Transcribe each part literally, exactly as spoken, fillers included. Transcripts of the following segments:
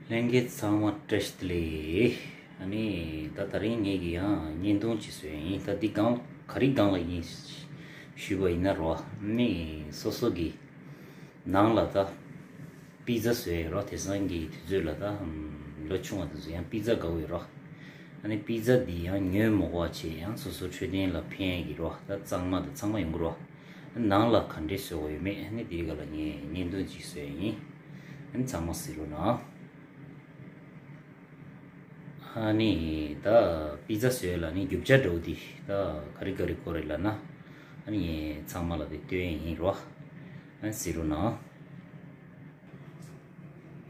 ལྷན་རྒྱས་ཚང་མ་བཀྲ་ཤིས་བདེ་ལེགས། ཨ་ནི་ད་ད་རིང་ངེད་ཀྱི་ཡང་བརྙན་ཐུང་ཅིག་བཟོས་ཡིན། ད་འདི་སྒང་ག་རེ་སྒང་ལ་ཡིན་ཞུས་པ་ཡིན་ན་རོ། ཨ་ནི་སོ་སོ་གི་ནང་ལ་ད་པི་ཛ་བཟོས་ཡོད་རོ། དེང་སང་གི་དུས་ཚོད་ལ་ད་ལོ་ཆུང་བ་དེ་ཚོ་ཡང་པི་ཛ་དགའ་བོ་ཡོད་རོ། ཨ་ནི་པི་ཛ་འདི་ཡང་ཉོས་མོ་དགོས་པ་བྱས་ཡང་སོ་སོ་འཕྲོད་བསྟེན་ལ་ཕན་ཡས་ཀྱི་རོ། ད་གཙང་མ་དང་ཚང་མ་ཡོང་གི་རོ། ནང་ལ་ག་འདྲས་བཟོ་དགོས་ཡོད་མེད་ཨ་ནི་དེའི་སྒང་ལ་ངས་བརྙན་ཐུང་ཅིག་བཟོས་ཡིན། ཨ་ནི་ཚང་མ་གཟིགས་རོགས་གནང་། ཨ་ནི་ད་པི་ཛ་བཟོས་ལ་ནི་རྒྱུ་ཆ་འདྲ་བོ་འདི་ད་ག་རེ་ག་རེ་དགོས་རེད་ལབ་ན། ཨ་ནི་ངས་ཚང་མ་ལ་དེ་སྟོན་ཡིན་རོ། ཨ་ནི་གཟིགས་རོགས་གནང་།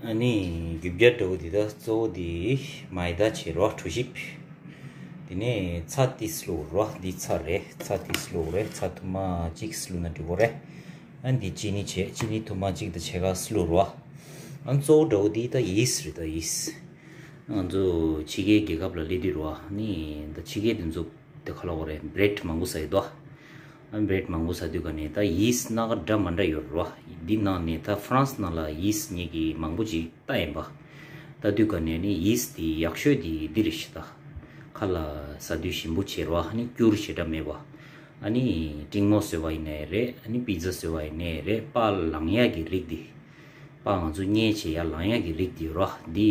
ཨ་ནི་རྒྱུ་ཆ་འདྲ་བོ་འདི་ད་གཙོ་བོ་འདི་མའི་ད་བྱས་རོ། གྲོ་ཞིབ། དེ་ནས་ཚྭ་ཏིས་བླུགས་རོ། འདི་ཚྭ་རེད། ཚྭ་ཏིས་བླུགས་རེད། ཚྭ་ཐུར་མ་གཅིག་བླུགས་ན་འགྲིག་གོ་རེད། ཨ་ནི་འདི་ཅི་ནི་བྱས། ཅི་ནི་ཐུར་མ་གཅིག་དང་ཕྱེད་ཀ་བླུགས་རོ། ཨ་ནི་གཙོ་བོ་འདྲ་བོ་འདི་ད་ཡིས་རེད། ད་ཡིས། ང་ཚོ་ཕྱི་རྒྱལ་རྒྱལ་ཁབ་ལ་སླེབས་དུས་རོ། ཨ་ནི་ད་ཕྱི་རྒྱལ་དེ་ཚོ་དེ་ག་ལབ་དགོས་རེད། བྷི་རེད་མང་པོ་ཟ་ཡི་དོ། ཨ་ནི་བྷི་རེད་མང་པོ་ཟ་དུས་ག་ནས་ད་ཡིས་སྣ་ཁ་འདྲ་མི་འདྲ་ཡོད་རེད་བ། འདི་ནང་ནས་ད་ཧྥ་རན་སི་ནང་ལ་ཡིས་ངེད་ཀྱིས་མང་པོ་ཅིག་ལྟ་ཡིན་པ། ལྟ་དུས་ག་ནས་ནི་ཡིས་དེ་ཡག་ཤོས་དེ་འདི་རེད་ཤག་ད་ཁ་ལ་ཟ་དུས་ཞིམ་པོ་བྱེད་རེད་བ། ཨ་ནི་སྐྱུར་ཞེ་དྲག་མེད་པ། ཨ་ནི་ཀྲིན་མོག་བཟོས་པ་ཡིན་ནའི་རེད། ཨ་ནི་པི་ཛ་བཟོས་པ་ཡིན་ནའི་རེད། པགས་ལངས་ཡག་གི་རིགས་འདི། པགས་ང་ཚོ་མཉེ་བྱས་ཡར་ལངས་ཡག་གི་རིགས་འདི་རོ། འདི་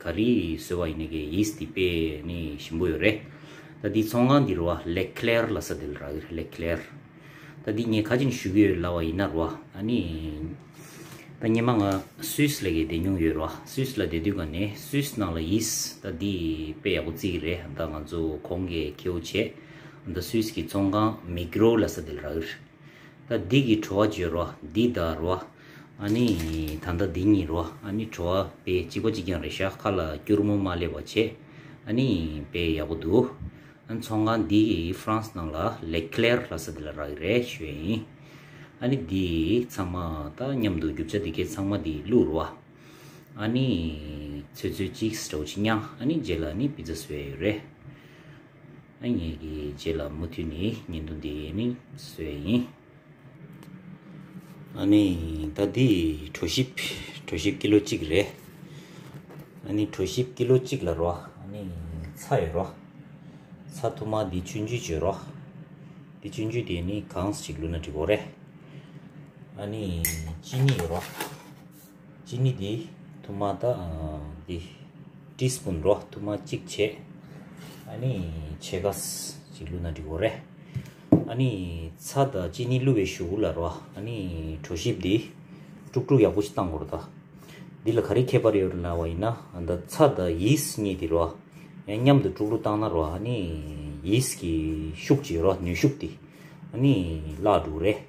ག་རེ་བཟོས་པ་ཡིན་ནའི་གི་ཡིས་འདི་དཔེ་ནི་ཞིམ་པོ་ཡོད་རེད། ད་འདི་ཚོང་ཁང་འདི་རོ། ལེ་ཀླེར་ལབ་ས་དེ་ལ་རག་གི་རེད། ལེ་ཀླེར། ད་འདི་ངས་ག་ཅིག་ཞུ་གི་ཡོད་ལབ་པ་ཡིན་ན་རོ། ཨ་ནི་ད་སྔོན་མ་ང་སུད་སི་ལ་གི་བསྡད་མྱོང་ཡོད་རོ། སུད་སི་ལ་བསྡད་དུས་ག་ནས་སུད་སི་ནང་ལ་ཡིས་ད་འདི་དཔེ་ཡག་པོ་བརྩི་གི་རེད། ད་ང་ཚོ་གོང་གི་ཁེའུ་བྱས། ད་སུད་སི་གི་ཚོང་ཁང་མིག་རོ་ལབ་ས་དེ་ལ་རག་གི་རེད། ད་འདི་གི་བྲོ་བ་བརྗོད་རོ། འདི་ད་རོ། ཨ་ནི་ད་ལྟ་འདི་གཉིས་རོ། ཨ་ནི་བྲོ་བ་དཔེ་གཅིག་པ་གཅིག་རྐྱང་རེད་ཤག་ཁ་ལ་སྐྱུར་མོ་མ་སླེབས་པ་བྱས། ཨ་ནི་དཔེ་ཡག་པོ་འདུག་ཨ་ནི་ཚོང་ཁང་འདི་ཧྥ་རན་སི་ནང་ལ་ལེ་ཀླེར་ལབ་ས་དེ་ལ་རག་གི་རེད་ཞུ་ཡ་ཡིན། ཨ་ནི་འདི་ཚང་མ་ད་མཉམ་དུ་རྒྱུ་ཆ་འདི་གའི་ཚང་མ་འདི་བླུགས་རོ། ཨ་ནི་ཚོད་ཚོད་གཅིག་འདྲ་བོ་ཅིག་མྱངས། ཨ་ནི་རྗེས་ལ་ནི་པི་ཛ་བཟོས་ཡ་ཡོད་རེད། ཨ་ངེད་ཀྱིས་རྗེས་ལ་མུ་མཐུད་ནས་བརྙན་ཐུང་འདི་ནི་བཟོས་ཡ་ཡིན། ཨ་ནི་ད་འདི་གྲོ་ཞིབ། གྲོ་ཞིབ་ཀི་ལོ་གཅིག་རེད། ཨ་ནི་གྲོ་ཞིབ་ཀི་ལོ་གཅིག་ལ་རོ། ཨ་ནི་ཚྭ་ཡོད་རོ། ཚྭ་ཐུར་མ་འདི་ཆུང་ཆུང་བྱོས་རོ། འདི་ཆུང་ཆུང་དེ་ནི་གང་ཞིག་བླུགས་ན་འགྲིག་གོ་རེད། ཨ་ནི་ཅི་ནི་ཡོད་རོ། ཅི་ནི་འདི་ཐུར་མ་ད་འདི་ཊི་སི་པུན་རོ། ཐུར་མ་གཅིག་བྱས། ཨ་ནི་ཕྱེད་ཀ་ཅིག་བླུགས་ན་འགྲིག་གོ་རེད། ཨ་ནི་ཚྭ་དང་ཅི་ནི་བླུགས་པའི་གཞུག་གུ་ལ་རོ། ཨ་ནི་གྲོ་ཞིབ་འདི་དཀྲུག་དཀྲུག་ཡག་པོ་ཞིག་བཏང་དགོས་རེད་ད། འདི་ལ་ག་རེ་ཁྱད་པར་ཡོད་རེད་ལབ་པ་ཡིན་ན། ད་ཚྭ་དང་ཡིས་གཉིས་འདི་རོ། ཡང་མཉམ་དུ་དཀྲུག་དཀྲུག་བཏང་ན་རོ། ཨ་ནི་ཡིས་ཀྱི་ཤུགས་ཀྱིས་རོ། ནུས་ཤུགས་དེ་ཨ་ནི་བརླག་འགྲོ་གི་རེད།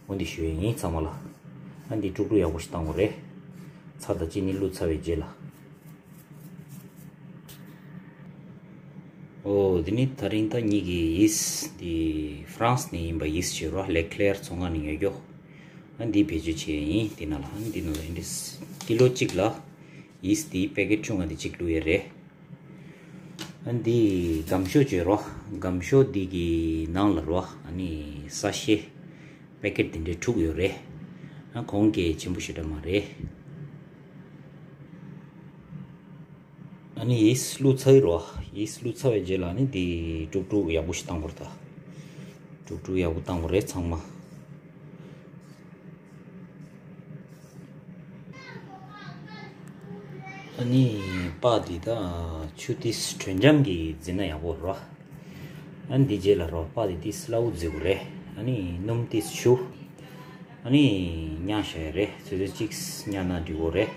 འོ་འདི་ཞུ་ཡ་ཡིན་ཚང་མ་ལ། ཨ་འདི་དཀྲུག་དཀྲུག་ཡག་པོ་ཞིག་བཏང་དགོས་རེད། ཚྭ་དང་ཅི་ནི་བླུགས་ཚར་བའི་རྗེས་ལ། འོ་འདི་ནི་ད་རིང་ད་ངེད་ཀྱི་ཡིས་འདི་ཧྥ་རན་སི་ནས་ཡིན་པ། ཡིས་བྱས་རོ། ལེ་ཀླེར་ཚོང་ཁང་ནས་ཉོས་རྒྱུ། ཨ་འདི་བེད་སྤྱོད་བྱས་ཡ་ཡིན། འདི་ནང་ལ་ཨ་འདི་ནང་ལ་ཨ་འདི་ཀི་ལོ་གཅིག་ལ་ཡིས་འདི་པེ་ཀེ་ཊི་ཆུང་བ་འདི་གཅིག་བླུགས་ཡ་རེད། ཨ་འདི་སྒམ་ཤོག་བརྗོད་རོ། སྒམ་ཤོག་འདི་གི་ནང་ལ་རོ། ཨ་ནི་ས་ཤེ་པེ་ཀེ་ཊི་འདི་འདྲའི་དྲུག་ཡོད་རེད། ཨ་གོང་གི་ཆེན་པོ་ཞེ་དྲག་མ་རེད། ཨ་ནི་ཡིས་བླུགས་ཚར་ཡི་རོ། ཡིས་བླུགས་ཚར་བའི་རྗེས་ལ་ཨ་ནི་འདི་དཀྲུག་དཀྲུག་ཡག་པོ་ཞིག་བཏང་དགོས་རེད་ད། དཀྲུག་དཀྲུག་ཡག་པོ་བཏང་དགོས་རེད་ཚང་མ། ཨ་ནི་པགས་འདི་ད་ཆུ་ཏིས་དྲོད་འཇམ་གྱིས་བརྫིས་ན་ཡག་པོ་རེད། ཨ་ནི་འདི་རྗེས་ལ་རོ། པགས་འདི་ཏིས་སླ་བོ་བརྫི་དགོས་རེད། ཨ་ནི་སྣུམ་ཏིས་བྱུགས། ཨ་ནི་མྱང་བཞག་ཡ་རེད། ཚོད་ཚོད་གཅིག་མྱང་ན་འགྲིག་གོ་རེད།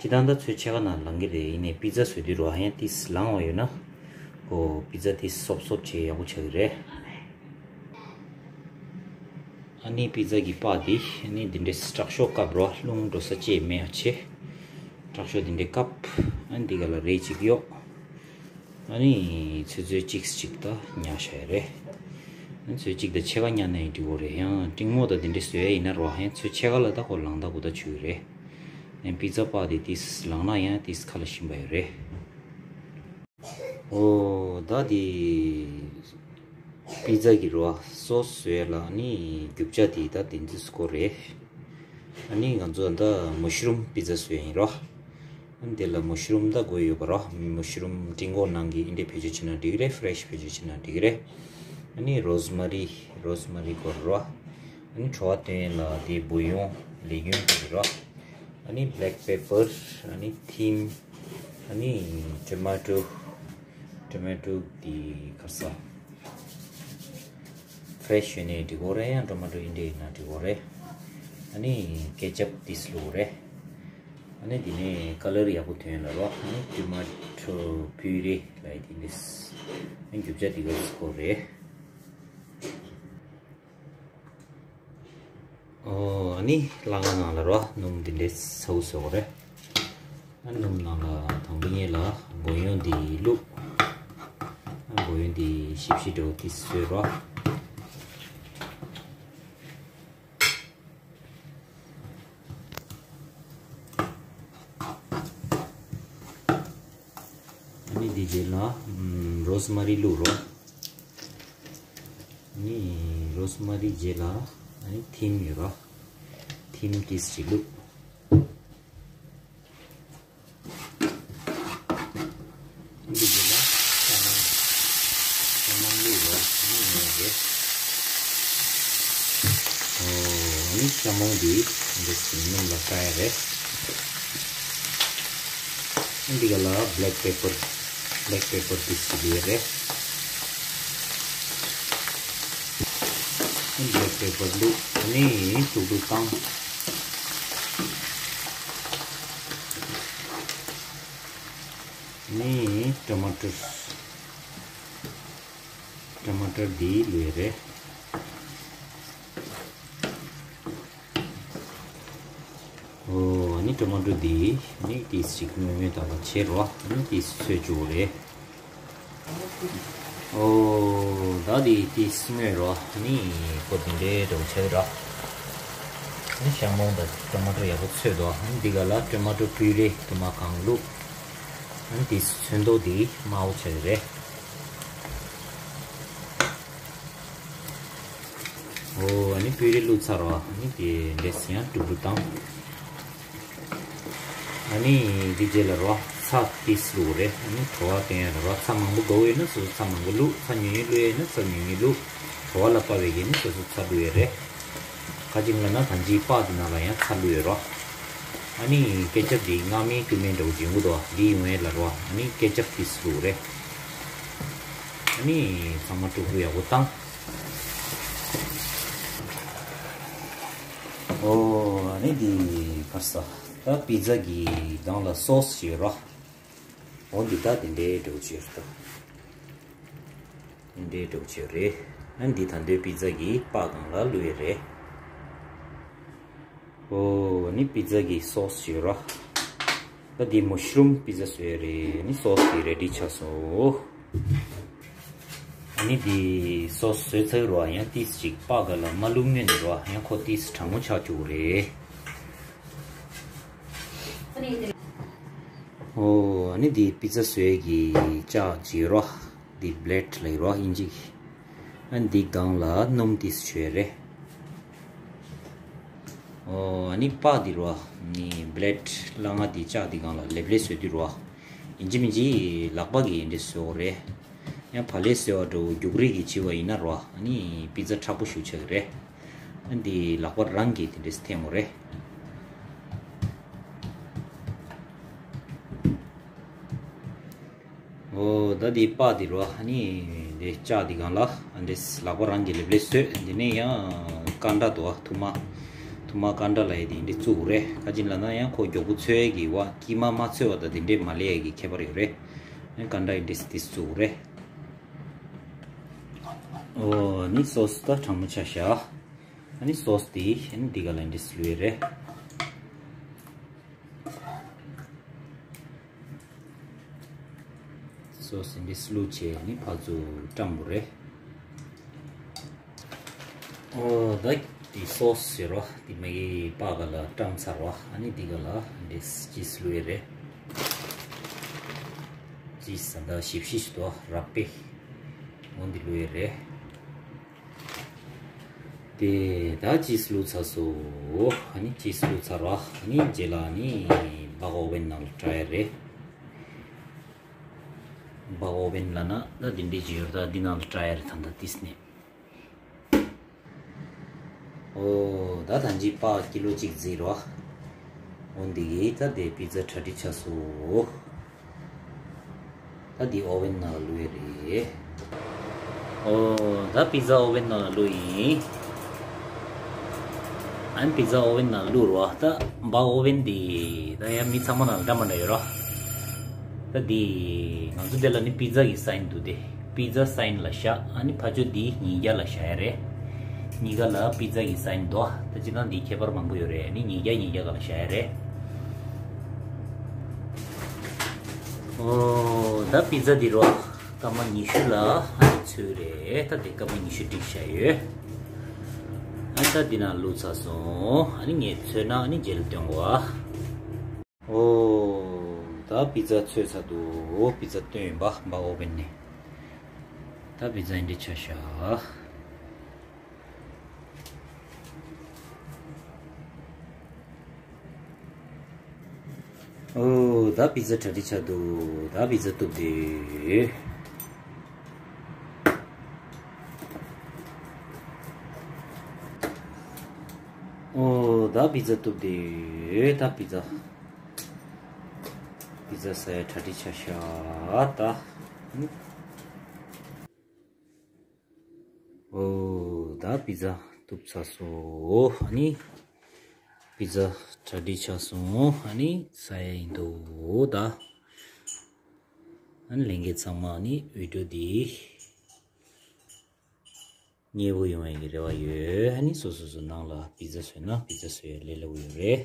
སྤྱིར་བཏང་ད་ཚོད་ཕྱེད་ཀ་ནང་ལངས་ཀྱི་རེད། ཡིན་ནའི་པི་ཛ་བཟོ་དུས་རོ། ཨ་ཡང་ཏིས་ལངས་པ་ཡོད་ན་ཁོ་པི་ཛ་ཏིས་སོབ་སོབ་བྱས་ཡག་པོ་ཆགས་ཀྱི་རེད། ཨ་ནི་པི་ཛ་གི་པགས་འདི་ཨ་ནི་འདི་འདྲའི་དྲག་ཤོས་བཀབ་རོ། རླུང་འགྲོ་ས་ཅིག་མེད་པ་བྱས། དྲག་ཤོས་འདི་འདྲའི་བཀབ། ཨ་ནི་འདི་ག་ལ་རས་གཅིག་གཡོགས། ཨ་ནི་ཚོད་ཚོད་གཅིག་གཅིག་ད་མྱང་བཞག་ཡ་རེད། ཨ་ནི་ཚོད་གཅིག་དང་ཕྱེད་ཀ་མྱང་ན་ཡང་འགྲིག་གོ་རེད། ཡང་ཀྲིན་མོག་དང་འདི་འདྲའི་བཟོ་ཡ་ཡིན་ན་རོ། ཡང་ཚོད་ཕྱེད་ཀ་ལ་ད་ཁོ་ལངས་ད་གོ་ད་ཆུ་ཡོད་རེད། ཡང་པི་ཛ་པགས་དེ་ཏིས་ལངས་ན་ཡང་ཏིས་ཁ་ལ་ཞིམ་པ་ཡོད་རེད། འོ་ད་དེ་པི་ཛ་གི་རོ་སོ་སི་བཟོ་ཡ་ལ་ཨ་ནི་རྒྱུ་ཆ་དེ་ད་དེ་ཚོ་དགོས་རེད། ཨ་ནི་ང་ཚོ་ད་མ་ཤ་རུམ་པི་ཛ་བཟོ་ཡ་ཡིན་རོ། འདི་ལ་མུ་ཤི་རུམ་ད་དགོས་ཡོད་པ་རོ། མུ་ཤི་རུམ་སྤྲིན་གོང་ནང་གི་འདི་འདྲ་བེད་སྤྱོད་བྱས་ན་འགྲིག་རེད། ཕེ་རེ་ཤི་བེད་སྤྱོད་བྱས་ན་འགྲིག་རེད། ཨ་ནི་རོ་སི་མ་རི། རོ་སི་མ་རི་དགོས་རོ། ཨ་ནི་བྲོ་བ་བཏོན་ཡས་ལ་དེ་བུ་ཡོང་ལེགས་ཡོང་དེ་རོ། ཨ་ནི་བྷེ་ལེག་པེ་པར། ཨ་ནི་ཐིམ། ཨ་ནི་ཊོ་མ་ཊོ། ཊོ་མ་ཊོ་དེ་ག་རེ་ཟ། ཕེ་རེ་ཤི་ཡོད་ནའི་འགྲིག་གོ་རེད། ཡང་ཊོ་མ་ཊོ་འདི་འདྲ་ཡིན་ན་འགྲིག་གོ་རེད། ཨ་ནི་ཀེ་ཅབ་དེ་བླུགས་རེད། ཨ་ནི་དེ་ནས་ཀ་ལར་ཡག་པོ་ཐོན་ཡས་ལ་རོ། ཨ་ནི་ཊོ་མ་ཊོ་པུ་རེ་ལབ་ཡས་དེ་འདྲ། ཨ་ནི་རྒྱུ་ཆ་དེ་ག་རེ་དགོས་རེད། ཨོ། ཨ་ནི་སླ་ང་ནང་ལ་རོ། སྣུམ་འདི་འདྲ་ཚ་བོ་བཟོ་དགོས་རེད། ཨ་ནི་སྣུམ་ནང་ལ་དང་པོ་ཉིད་ལ་བུ་ཡོང་འདི་བླུགས། ཨ་བུ་ཡོང་འདི་ཞིབ་ཞིབ་འདྲ་བོ་ཏིས་བཟོས་རོ། ཨ་ནི་འདི་རྗེས་ལ་ཨམ་རོ་སི་མ་རི་བླུགས་རོ། ཨ་ནི་རོ་སི་མ་རི་རྗེས་ལ་ཨ་ནི་ཐིམ་ཡོད་རོ། ཐིམ་ཏིས་ཅིག་བླུགས། འདི་རྗེས་ལ་ཤ་མང་། ཤ་མང་བླུགས་རོ། ཨ་ནི་ཉོ་རེད། ཨོ། ཨ་ནི་ཤ་མང་འདི་འདི་སྣུམ་ལ་བཀྲ་ཡས་རེད། འདི་ག་ལ་བྷེ་ལེག་པེ་པར། བྷེ་ལེག་པེ་པར་འདི་ཞིག་ཡོད་རེད། བྷེ་ལེག་པེ་པར་བླུགས། ཨ་ནི་དཀྲུག་དཀྲུག་བཏང་། ཨ་ནི་ཊོ་མ་ཊོ། ཊོ་མ་ཊོ་འདི་བླུགས་ཡས་རེད། ཨོ། ཨ་ནི་ཊོ་མ་ཊོ་འདི་ནི་ཏིས་ཅིག་སྔོན་སྔོན་དག་པ་བྱས་རོ། ཨ་ནི་ཏིས་ཚོས་བཅུག་རེད། ཨོ། ད་འདི་ཏིས་སྔོན་རོ། ཨ་ནི་ཁོ་འདི་འདྲའི་འདྲ་བོ་བྱས་རོ། ཨ་ནི་ཤ་མང་དང་ཊོ་མ་ཊོ་ཡག་པོ་ཚོས་དོ། ཨ་ནི་འདི་ག་ལ་ཊོ་མ་ཊོ་པུ་རེ་དུ་མ་གང་བླུགས། ཨ་ནི་ཏིས་ཚོས་མདོག་འདི་དམར་པོ་ཆགས་ཀྱི་རེད། ཨོ། ཨ་ནི་པུ་རེ་བླུགས་ཚར་བ། ཨ་ནི་དེ་འདྲས་ཡང་དཀྲུག་དཀྲུག་བཏང་། ཨ་ནི་འདི་རྗེས་ལ་རོ། ཚྭ་ཏིས་བླུགས་རེད། ཨ་ནི་བྲོ་བ་བཏོན་ཡས་ལ་རོ། ཚྭ་མང་པོ་དགོས་ཡོད་ན་སོ་སོ་ཚྭ་མང་པོ་བླུགས། ཚྭ་ཉུང་ཉུང་བླུགས་ཡས་ན་ཚྭ་ཉུང་ཉུང་བླུགས། བྲོ་བ་ལ་དཔག་པའི་གི་ནི་སོ་སོ་ཚྭ་བླུགས་ཡས་རེད། ཁ་ཅིག་ལ་ན་ཐང་ཅིག་པགས་དེ་ནང་ལ་ཡང་ཚྭ་བླུགས་ཡོད་རོ། ཨ་ནི་ཀེ་ཅབ་དེ་མངར་མོའི་སྐྱུར་མོ་འདྲ་བོ་ཅིག་ཡོང་གི་འདུག་འདི་ཡོང་ཡས་ལ་རོ། ཨ་ནི་ཀེ་ཅབ་ཏིས་བླུགས་རེད། ཨ་ནི་ཚང་མ་དཀྲུག་དཀྲུག་ཡག་པོ་བཏང་། ཨོ། ཨ་ནི་འདི་ག་རེ་ཟ། ད་པི་ཛ་གི་སྒང་ལ་སོ་སི་ཡོད་རོ། འོ་འདི་ད་དེ་འདྲའི་འདྲ་བོ་ཅིག་ཡོད་རེད། འདི་འདྲའི་འདྲ་བོ་ཅིག་རེད། ཨ་འདི་ད་འདོད་པི་ཛ་གི་པགས་སྒང་ལ་བླུགས་ཡས་རེད། ཨོ། ནི་པི་ཛ་གི་སོ་སི་ཡོད་ར། ད་འདི་མུ་ཤི་རུམ་པི་ཛ་བཟོས་ཡས་རེད། ནི་སོ་སི་དེ་རེ་ཌི་ཆགས་སོང་། ནི་འདི་སོ་སི་བཟོས་ཚར་ར། ཡང་ཏིས་ཅིག་པགས་སྒང་ལ་མ་བླུགས་སྔོན་ནས་ར། ཡང་ཁོ་ཏིས་གྲང་མོ་ཆགས་བཅུག་རེད། ཨོ། ཨ་ནི་འདི་པི་ཛ་བཟོས་ཀྱི་ལྕགས་ཅིག་རོ། འདི་བྷི་ལེཌ་ལབ་རོ་ཨིན་ཇི། ཨ་ནི་འདི་སྒང་ལ་སྣུམ་ཏིས་བྱོས་རེད། ཨོ། ཨ་ནི་པགས་འདི་རོ། ནི་བྷི་ལེཌ་སླ་ང་འདི་ལྕགས་འདི་སྒང་ལ་ལེབ་ལེབ་བཟོས་དུས་རོ། ཨིན་ཇི་མིན་ཇི་ལག་པ་གིས་འདི་བཟོ་དགོས་རེད། ཡང་བག་ལེབ་བཟོས་པ་འདྲ་བོ་རྒྱུག་རེས་ཀྱིས་བྱས་པ་ཡིན་ན་རོ། ཨ་ནི་པི་ཛ་མཁྲེགས་པོ་ཞེ་པོ་ཆགས་ཀྱི་རེད། ཨ་ནི་འདི་ལག་པ་རང་གིས་དེ་འདྲས་འཐེན་དགོས་རེད། ཨོ། ད་འདི་པགས་འདི་རོ། ཨ་ནི་འདི་ལྕགས་འདི་སྒང་ལ་ཨ་འདི་ལག་པ་རང་གིས་ལེབ་ལེབ་བཟོས། འདི་ནས་ཡང་སྐར་འདྲ་འདུག་ཐུར་མ། ཐུར་མ་སྐར་འདྲ་ལབ་ཡས་འདི་འདི་བཙུགས་དགོས་རེད། ག་ཅི་ལབ་ན་ཡང་ཁོ་མགྱོགས་པོ་ཚོས་ཀྱི་བ་དཀྱིལ་མ་མ་ཚོས་པ་དང་འདི་འདྲས་མ་ལེབ་ཡས་ཀྱི་ཁྱད་པར་ཡོད་རེད། ཨ་ནི་སྐར་འདྲ་འདི་འདི་བཙུགས་དགོས་རེད། ཨོ། ནི་སོ་སི་ད་གྲང་མོ་ཆགས་ཤག་ཨ་ནི་སོ་སི་དེ་ཨ་ནི་འདི་ག་ལ་འདི་བླུགས་ཡས་རེད། སོ་སི་འདི་བླུགས་བྱས་ནི་ཕར་ཚུར་བཀྲམ་དགོས་རེད། ཨོ། ད་འདི་སོ་སི་ཟེར་རོ། འདི་མ་གི་པགས་སྒང་ལ་བཀྲམ་ཚར་བ། ཨ་ནི་འདི་ག་ལ་འདི་ཅིས་བླུགས་ཡས་རེད། ཅིས་ཟ་ད་ཞིབ་ཞིབ་ཞིག་འདུག་ར་པེ། འོ་འདི་བླུགས་ཡས་རེད། དེ་ད་ཅིས་བླུགས་ཚར་སོང་། ཨ་ནི་ཅིས་བླུགས་ཚར་བ། ཨ་ནི་རྗེས་ལ་ནི་ སྦག་ཨོ་ཝེན་ནང་ལ་བཀྲ་ཡ་རེད། སྦག་ཨོ་ཝེན་ལབ་ན་ད་འདི་འདྲའི་ཅིག་ཡོད་རེད། ད་འདི་ནང་ལ་བཀྲ་ཡ་རེད། ད་ད་ཏིས་ནས། ཨོ། ད་ད་ཅི་པ་ཀི་ལོ་གཅིག་བརྫིས་རོ། འོ་འདི་གིས་ད་དེ་པི་ཛ་གྲ་སྒྲིག་ཆགས་སོང་། ད་འདི་ཨོ་ཝེན་ནང་བླུགས་ཡ་རེད། ཨོ། ད་པི་ཛ་ཨོ་ཝེན་ནང་བླུགས་ཡིན། ཨན་པི་ཛ་ཨོ་ཝེན་ནང་བླུགས་རོ། ད་སྦག་ཨོ་ཝེན་འདི་ད་ཡ་མི་ཚང་མ་ནང་འདྲ་མ་འདྲ་ཡོད་རོ། ད་འདི་ང་ཚོ་འདི་ལ་ནི་པི་ཛ་གི་སའིན་འདུག་སྟེ། པི་ཛ་སའིན་ལ་བཞག་ཨ་ནི་ཕ་ཆོ་འདི་ཉིས་བརྒྱ་ལ་བཞག་ཡ་རེད། གཉིས་ཀ་ལ་པི་ཛ་གི་སའིན་འདུག་ད་སྤྱིར་བཏང་འདི་ཁྱད་པར་མང་པོ་ཡོད་རེད། ཨ་ནི་ཉིས་བརྒྱ་ཉིས་བརྒྱ་ག་ལ་བཞག་ཡ་རེད། ཨོ། ད་པི་ཛ་འདི་རོ། སྐར་མ་ཉི་ཤུ་ལ་ཨ་ནི་ཚོས་རེད། ད་འདི་སྐར་མ་ཉི་ཤུ་བསྒྲིགས་བཞག་ཡོད། ཨ་ནི་ད་འདི་ནང་བླུགས་ཚར་སོང་། ཨ་ནི་ངས་ཚོས་ན་ཨ་ནི་རྗེས་ལ་སྟོན་གོ། ཨོ། ད་པི་ཛ་ཚོས་ཚར་འདུག་པི་ཛ་བཏོན་ཡིན་པ་སྦག་ཨོ་ཝེན་ནས། ད་པི་ཛ་འདི་འདྲ་ཆགས་ཤག་ཨོ། ད་པི་ཛ་གྲ་སྒྲིག་ཆགས་འདུག་ད་པི་ཛ་གཏུབ་དེ། ཨོ། ད་པི་ཛ་གཏུབ་དེ། ད་པི་ཛ། པི་ཛ་ཟ་ཡ་གྲ་སྒྲིག་ཆགས་ཤག་ད། ཨོ། ད་པི་ཛ་གཏུབ་ཚར་སོང་། ཨ་ནི་པི་ཛ་གྲ་སྒྲིག་ཆགས་སོང་། ཨ་ནི་ཟ་ཡ་ཡིན་འདུག་ད། ཨ་ནི་ལྷན་རྒྱས་ཚང་མ་ཨ་ནི་བི་ཌི་ཡོ་འདི་མཉེས་པོ་ཡོང་ཡ་གི་རེ་བ་ཡོད། ཨ་ནི་སོ་སོ་སོ་ནང་ལ་པི་ཛ་བཟོས་ན་པི་ཛ་བཟོ་ཡ་ལས་སླ་པོ་ཡོད་རེད།